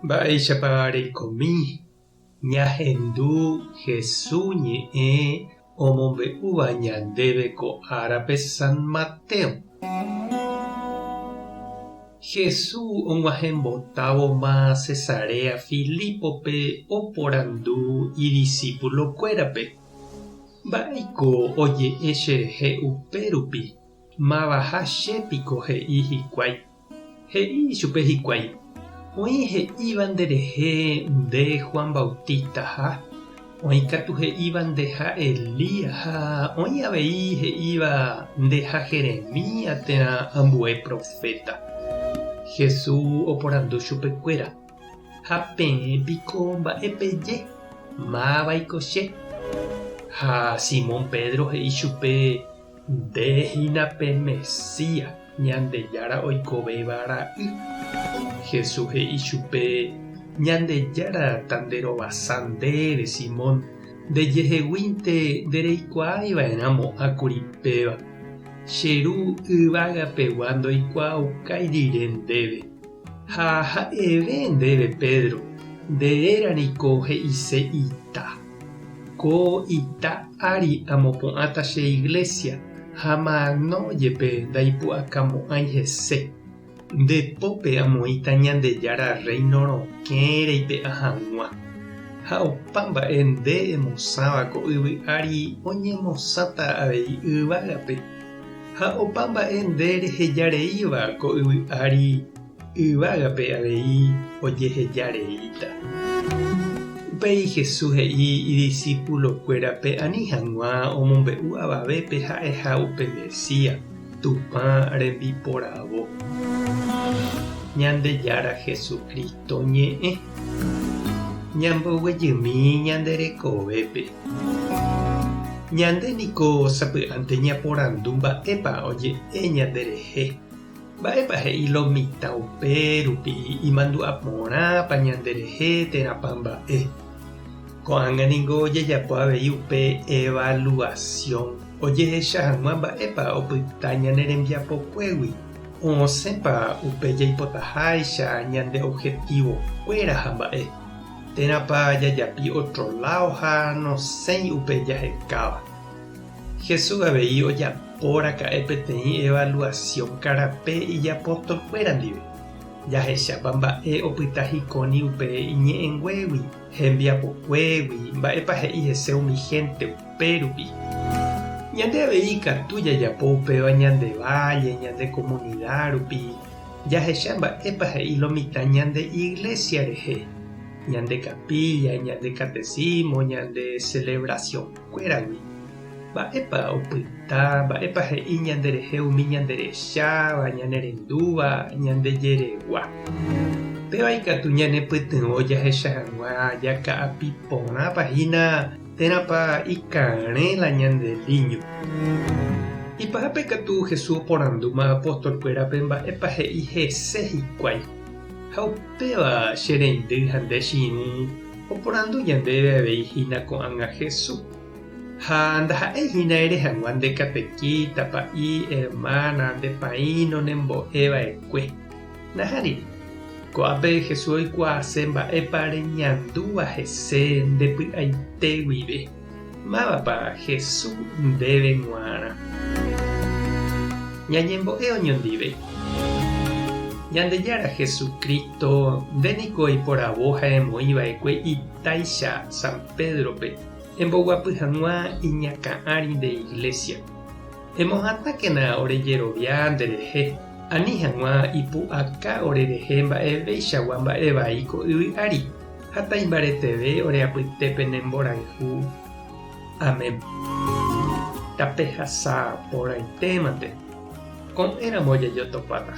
Mba'éichapa reikomi ñahendu Hesu ñe'ẽ omombe'úva ñandéve ko árape San Mateo? Hesu og̃uahẽmbotávoma Cesarea Filípope oporandu idisípulokuérape, Mba'éiko oje'e cherehe upérupi, mavaha che piko he'i hikuái? He'i ichupe hikuái, Oĩ he'íva nderehe nde Juan Bautistaha, oĩ katu he'íva ndeha Elías ha oĩ avei he'íva ndeha Jeremías térã ambue proféta. Jesús oporandu chupekuéra, Ha peẽ piko mba'e peje? Mávaiko che? Ha Simón Pedro he'i chupe, Nde hína pe Mesías, Ñandejára oikovéva ra'y. Jesús he'i chupe, Ñandejára tanderovasa ndéve, Simón, ndejeheguínte ndereikuaái va'erã mo'ã kuri péva. Che Ru yvágapegua ndoikuaaukái rire ndéve. Ha ha'eve ndéve, Pedro, nde réra niko he'ise ita. Ko ita ári amopu'ãta che iglésia, ha mano jepe ndaipu'akamo'ãi hese. Nde pópe amoĩta Ñandejára Rréino rokẽ reipe'a hag̃ua. Ha opa mba'e nde emosãva ko yvy ári oñemosãta avei yvágape. Ha opa mba'e nde rehejareíva ko yvy ári yvágape avei ojehejareíta. Upéi Jesús he'i idisipulokuérape ani hag̃ua omombe'u avavépe ha'eha upe Mesías, Tupã rembiporavo. Ñandejára Jesucristo ñe'ẽ. Ñamboguejymi ñande rekovépe. Ñande niko sapy'ánte ñaporandu mba'épa oje'e ñanderehe. Mba'épa he'i lo mitã upérupi imandu'a porãpa ñanderehe térãpa mba'e? Ko'ág̃a ningo ojejapo avei upe evaluasión ojehecha hag̃ua mba'épa opyta ñane rembiapokuégui, osẽpa upe jaipotaháicha ñande objetivokuéra ha mba'e, térãpa jajapi ótro láo ha nosẽi upe jahekáva. Jesús avei ojapo raka'e peteĩ evaluasión karape ijapostolkuéra ndive. Jahechápa mba'e opyta hikóni upe iñe'ẽnguégui, hembiapokuégui, mba'épa he'i hese umi hénte upérupi. Ñande avei ikatu jajapo upéva ñande válle, ñande komunida rupi, jahecha mba'épa he'i lo mitã ñande iglésia rehe, ñande kapílla, ñande katesísmo, ñande selevrasión. Kuéragui. Mba'épa opyta, mba'épa he'i ñanderehe umi ñanderecháva, ñanerendúva, ñande jeregua. Péva ikatu ñanepytyvõ jahecha hag̃ua jaka'api porãpa hína térãpa ikarẽ la ñande líño. Ipahápe katu Jesús oporandúma apostolkuérape mba'épa he'i hese hikuái. Ha upéva che reindy ha nde che irũ Oporandu ñandéve avei hína ko'ág̃a Jesús. Ha ndaha'éi hína ere hag̃ua nde katekíta, pa'i, ermána, nde paíno nembo'e va'ekue. Nahániri. Ko'ápe Jesús oikuaase mba'épa reñandúva hese nde py'aite guive. Mávapa Jesús ndéve g̃uarã? Ñañembo'e oñondive. Ñandejára Jesucristo, nde niko eiporavo ha emoĩ va'ekue itáicha San Pédrope emboguapy hag̃ua iñakã ári nde Iglesia. Emohatãkena ore jerovia nderehe, ani hag̃ua ipu'aka orerehe mba'eveichagua mba'e vai ko yvy ári. Ha taimbareteve ore apytépe ne mborayhu. Amén. Tapehasa porãitémante. Ko'ẽramo jajotopáta.